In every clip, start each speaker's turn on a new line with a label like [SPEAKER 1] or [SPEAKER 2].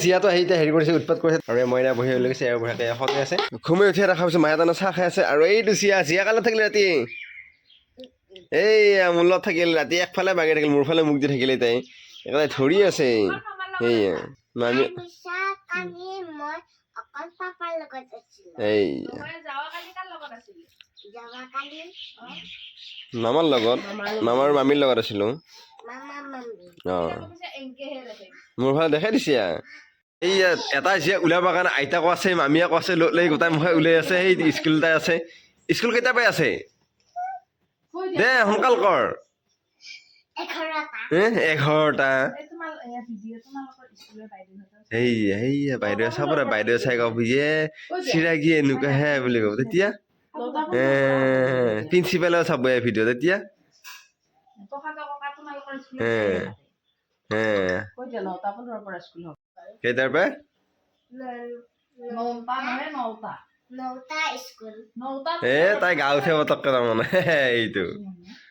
[SPEAKER 1] জীয়াটো আহি এতিয়া হেৰি কৰিছে, উৎপাত কৰিছে। আৰু এই মইনা বহি লৈ গৈছে আৰু বঢ়িয়াকৈ সজাই আছে। ঘুমি উঠি দেখা পাইছোঁ, মায়ে তাৰমানে চাহ খাই আছে। আৰু এইটো জীয়া, জীয়া কালত থাকিলে ৰাতি, এইয়া মোৰ লগত থাকিল ৰাতি, একফালে বাগি থাকিল, মোৰ ফালে মুখ দি থাকিলে। তাই একেবাৰে ধৰি আছে। এইয়া মামী।
[SPEAKER 2] কালি মই অকল পাপাৰ লগত আছিলো।
[SPEAKER 1] এইয়া।
[SPEAKER 3] যোৱাকালি কাৰ লগত আছিলি?
[SPEAKER 2] যোৱাকালি।
[SPEAKER 1] মামাৰ লগত, মামাৰ মামীৰ লগত আছিলোঁ।
[SPEAKER 2] মামা মামী।
[SPEAKER 1] অঁ।
[SPEAKER 3] পিছে এনকেহে দেখে।
[SPEAKER 1] মোৰ ফালে দেখাই দিছে। এইয়া এটা জীয়া ওলাবৰ কাৰণে আইতাকো আছে, মামীয়েকো আছে, লৈ লৈ গোটাই মুখে ওলাই আছে। সেই স্কুল এটাই আছে। স্কুল কেইটা পাই আছে দে, সোনকাল কৰ।
[SPEAKER 2] 11টা।
[SPEAKER 1] হে, 11টা।
[SPEAKER 3] এই তোমাৰ এয়া ভিডিঅ' তোমালোকৰ স্কুলৰ বাইদেউহঁতৰ।
[SPEAKER 1] সেইয়া, সেইয়া বাইদেৱে চাব দে। বাইদেৱে চাই ক'ব ইয়ে চিৰাগী এনেকুৱা হে বুলি ক'ব তেতিয়া। এ প্ৰিন্সিপালেও চাব এই ভিডিঅ' তেতিয়া।
[SPEAKER 3] প্ৰসাদৰ ককা তোমালোকৰ স্কুলত।
[SPEAKER 1] হে হে।
[SPEAKER 3] কৈ দিয়া, 9টা 15ৰ পৰা স্কুল হ'ব।
[SPEAKER 1] কেইটাৰ পৰা?
[SPEAKER 3] 9টা নহয়, 9টা।
[SPEAKER 2] 9টা স্কুল।
[SPEAKER 3] 9টা।
[SPEAKER 1] এ তাই গা উঠে পটককে তাৰমানে এইটো।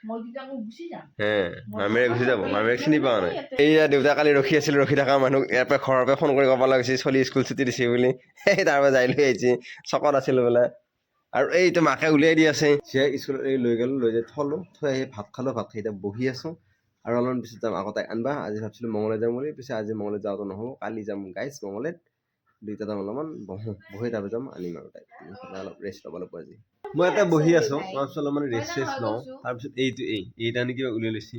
[SPEAKER 3] মই তেতিয়া আকৌ গুচি যাম।
[SPEAKER 1] হে, মামীৰে গুচি যাব, মামীৰেক চিনি পোৱা নাই। এইয়া দেউতা কালি ৰখি আছিল। ৰখি থকা মানুহ ইয়াৰ পৰা ঘৰৰ পৰা ফোন কৰি ক'ব লাগিছে চলি স্কুল ছুটি দিছে বুলি। সেই তাৰ পৰা যাই লৈ আহিছে। চকত আছিল বোলে। আৰু এইটো মাকে উলিয়াই দি আছে। জীয়াই স্কুলত এই লৈ গ'লো, লৈ যাই থলোঁ, থৈ আহি ভাত খালোঁ। ভাত খাই এতিয়া বহি আছোঁ আৰু অলপমান পিছত যাম আকৌ তাইক আনবা। আজি ভাবছিলোঁ মঙলে যাম বুলি, পিছে আজি মঙলে যোৱাটো নহ'ব, কালি যাম গাইছ মঙলেত। দুইটা যাম, অলপমান বহোঁ, বহি তাৰপিছত যাম, আনিম আৰু তাইক। অলপ ৰেষ্ট ল'ব লাগিব আজি। মই ইয়াতে বহি আছোঁ, মই ভাবিছোঁ অলপমান ৰেষ্ট চেষ্ট লওঁ। তাৰপিছত এইটো এই তাৰমানে কিবা উলিয়াই লৈছে।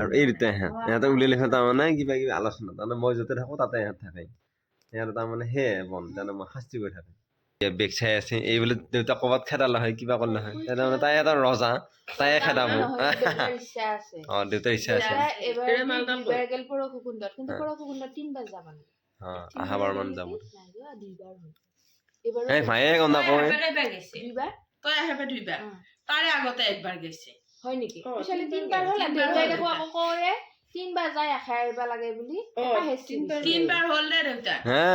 [SPEAKER 1] আৰু এই দুটাই ইহঁত, ইহঁতে উলিয়াই লৈছে। তাৰমানে কিবা কিবি আলোচনা। তাৰমানে মই য'তে থাকোঁ তাতে ইহঁত থাকে। সিহঁতে তাৰমানে সেয়ে বন, তাৰমানে মই শাস্তি কৰি থাকে। বেগ চাই আছে। এই বোলে দেউতাক ক'ৰবাত খেদালে হয়, কিবা কৰিলে হয়। তাৰমানে তাই এটা ৰজা, তাইয়ে খেদাব।
[SPEAKER 3] দেউতাৰ ইচ্ছা আছে।
[SPEAKER 1] অঁ, দেউতাৰ ইচ্ছা আছে।
[SPEAKER 3] দেউতাই এবাৰ দুইবাৰ গেল পৰশুকুণ্ডত, কিন্তু পৰশুকুণ্ডত তিনবাৰ যাব লাগে।
[SPEAKER 1] অঁ, আহাবাৰ মান যাব।
[SPEAKER 3] নাই যোৱা, দুইবাৰ হ'ল। এইবাৰো
[SPEAKER 1] এই মায়ে গম নাপায়।
[SPEAKER 4] কেইবাৰ গৈছে?
[SPEAKER 3] দুইবাৰ।
[SPEAKER 4] তই আহে দুইবাৰ। তাৰে আগতে একবাৰ গৈছে।
[SPEAKER 3] হয় নেকি?
[SPEAKER 4] অ,
[SPEAKER 3] পিছালি
[SPEAKER 4] তিনবাৰ
[SPEAKER 3] তিনবাৰ হ'ল।
[SPEAKER 4] তিনবাৰ
[SPEAKER 3] দেউতাই
[SPEAKER 4] হ'ল।
[SPEAKER 3] দেখো আকৌ কৰে তিনবাৰ যাই আশা আহিব লাগে বুলি। এটা হেঁচি দিছে।
[SPEAKER 4] তিনবাৰ হ'ল দে দেউতা।
[SPEAKER 1] হা,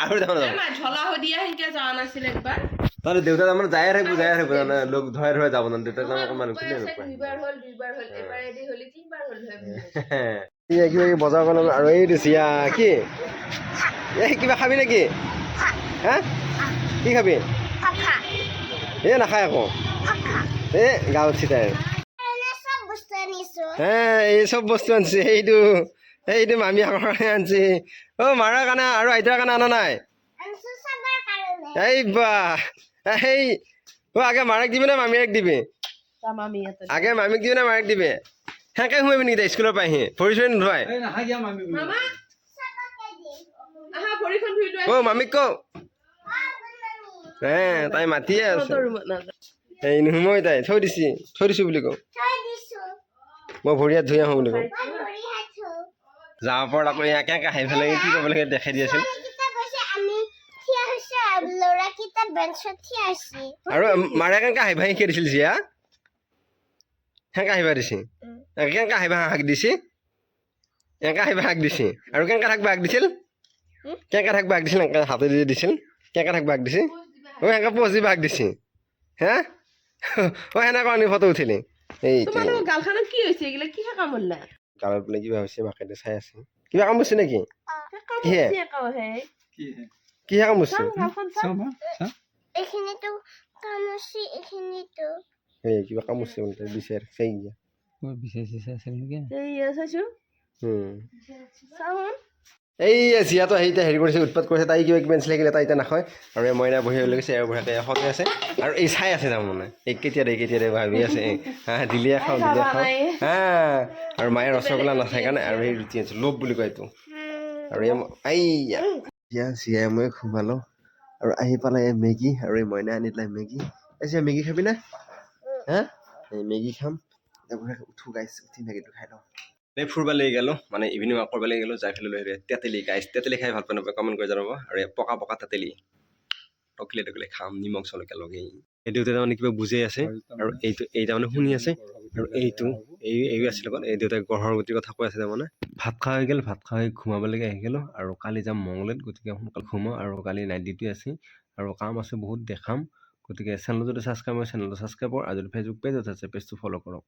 [SPEAKER 1] আৰু তাৰমানে
[SPEAKER 4] এই মা ঢলা শদিয়া সেনকে যোৱা নাছিল একবাৰ?
[SPEAKER 1] তাৰমানে দেউতা তাৰমানে যায়ে থাকিব, যায়ে থাকিব। তাৰমানে লগ ধৰাই ধৰাই যাব। তাৰমানে দেউতা তাৰমানে অকণমান
[SPEAKER 3] কৈ
[SPEAKER 1] কোনে
[SPEAKER 3] আছে।
[SPEAKER 1] নোপোৱা।
[SPEAKER 3] দুইবাৰ হ'ল, দুইবাৰ হ'ল, এবাৰ এদি হ'লে তিনবাৰ হ'ল হয় বুলি।
[SPEAKER 1] কিবা কিবি বজাৰ কৰিলোঁ। আৰু এই দিছে কি, এই কিবা খাবি নেকি? হা, কি খাবি?
[SPEAKER 2] পাখা।
[SPEAKER 1] এই নাখায় আকৌ।
[SPEAKER 2] পাখা।
[SPEAKER 1] এই গা উঠছি তাইৰ।
[SPEAKER 2] এনে চব বস্তু আনিছো।
[SPEAKER 1] হে, এই চব বস্তু আনছে। সেইটো এইটো মামীয়েকৰ কাৰণে আনছে। অ' মাৰাৰ কাৰণে আৰু আইতাৰ কাৰণে অনা নাই?
[SPEAKER 2] আনিছো চবৰ কাৰণে।
[SPEAKER 1] এই বা, এই অ' আগে মাৰাক দিবি নে মামীয়েক দিবি? আগে মামীক দিবি নে মাৰাক দিবি? সেনেকে সোমাবি নেকি তাই স্কুলৰ পৰা আহি ভৰি চৰি নোধোৱাই?
[SPEAKER 4] মামা।
[SPEAKER 2] চবকে দিম।
[SPEAKER 4] আহা, ভৰিখন ধুই লোৱা।
[SPEAKER 1] অ' মামীক কওঁ। হে, তাই মাতিয়ে আছে। এই নুসুমই তাই, থৈ দিছি, থৈ দিছো বুলি কওঁ।
[SPEAKER 2] থৈ দিছো।
[SPEAKER 1] মই ভৰি হাত ধুই আহোঁ বুলি কওঁ।
[SPEAKER 2] মই ভৰি হাত ধো।
[SPEAKER 1] যাৱাৰ পৰত আকৌ ইয়াকে হাঁহি পেলাই কি ক'ব লাগে দেখাই দি আছিল।
[SPEAKER 2] ছোৱালীকেইটা কৈছে আমি থিয় হৈছে আৰু ল'ৰাকেইটা বেঞ্চত থিয় হৈছে।
[SPEAKER 1] আৰু মাৰে কেনেকে হাঁহি ভাঙি দিছিল জীয়া, সেনেকে আহিবা দিছে, কেনেকে আহিবা হাক দিছে, এনেকে আহিবা হাক দিছে। আৰু কেনেকে থাকবা হাক দিছিল, কেনেকে থাকবা হাক দিছিল, এনেকে হাতে দি দিছিল, কেনেকে থাকবা হাক দিছে। অ' সেনেকে প'জ দিবা হাক দিছে। হে, অ' সেনেকুৱা আমি ফটো উঠিলি এইটো।
[SPEAKER 4] তোমালোকৰ গালখনত কি হৈছে? এইগিলা কিহে কামুৰিলা?
[SPEAKER 1] গালত বোলে কিবা হৈছে, মাকে চাই আছে। কিবা কাম কৰিছে নেকি? কিহে? কিহে কাম কৰিছে?
[SPEAKER 4] গালখন চাওঁ।
[SPEAKER 2] এইখিনিতো কামুচি, এইখিনিতো।
[SPEAKER 1] এই কিবা কাম কৰিছে বোলে, বিচাৰ চাই গিয়া।
[SPEAKER 4] এইয়া চাইছো। চাওঁ।
[SPEAKER 1] এই জীয়াটো আহি এতিয়া হেৰি কৰিছে, উৎপাত কৰিছে। তাই কিবা কিবি আনিছিলে কিলে, তাই এতিয়া নাখায়। আৰু এই মইনা বহি লৈ গৈছে আৰু বঢ়িয়াকৈ সজাই আছে। আৰু এই চাই আছে, তাৰমানে এই কেতিয়া দে, কেতিয়া দে ভাবি আছে। এই হা, দিলিয়ে খাওঁ, দিলিয়ে খাওঁ। হা, আৰু মায়ে ৰসগোল্লা নাখায় কাৰণে আৰু এই ৰুটি আনিছে, লোভ বুলি কয় এইটো। আৰু এই এইয়া এতিয়া জীয়াই মই ঘুমালোঁ আৰু আহি পালে এই মেগী। আৰু এই মইনা আনি দিলে মেগী। এই জীয়া, মেগী খাবি না? হা, এই মেগী খাম। এতিয়া বঢ়িয়াকৈ উঠো গাইছ, উঠি মেগীটো খাই লওঁ। এই ফুৰিব লাগি গ'লোঁ, মানে ইভিনিং ৱাক কৰিব লাগি গ'লোঁ। যাই পেলাই লৈ আহিলোঁ তেতেলী। গাইছ, তেতেলী খাই ভাল পায় নাপায় কমেণ্ট কৰি জনাব। আৰু এই পকা পকা তেতেলী টকিলে টকিলে খাম নিমখ জলকীয়া লগাই। এই দেউতাই তাৰমানে কিবা বুজাই আছে আৰু এইটো এই তাৰমানে শুনি আছে। আৰু এইটো এই এই আছিল লগত এই দেউতাই গ্ৰহৰ গতিৰ কথা কৈ আছে। তাৰমানে ভাত খোৱা হৈ গ'ল। ভাত খাই ঘুমাবলৈকে আহি গ'লোঁ। আৰু কালি যাম মংগলেত, গতিকে সোনকালে ঘুমাওঁ। আৰু কালি নাইট ডিউটি আছে আৰু কাম আছে বহুত দেখাম। গতিকে চেনেলটো যদি ছাবস্ক্ৰাইব হয়, চেনেলটো ছাবস্ক্ৰাইব কৰক। আৰু যদি ফেচবুক পেজত আছে, পেজটো ফ'ল' কৰক।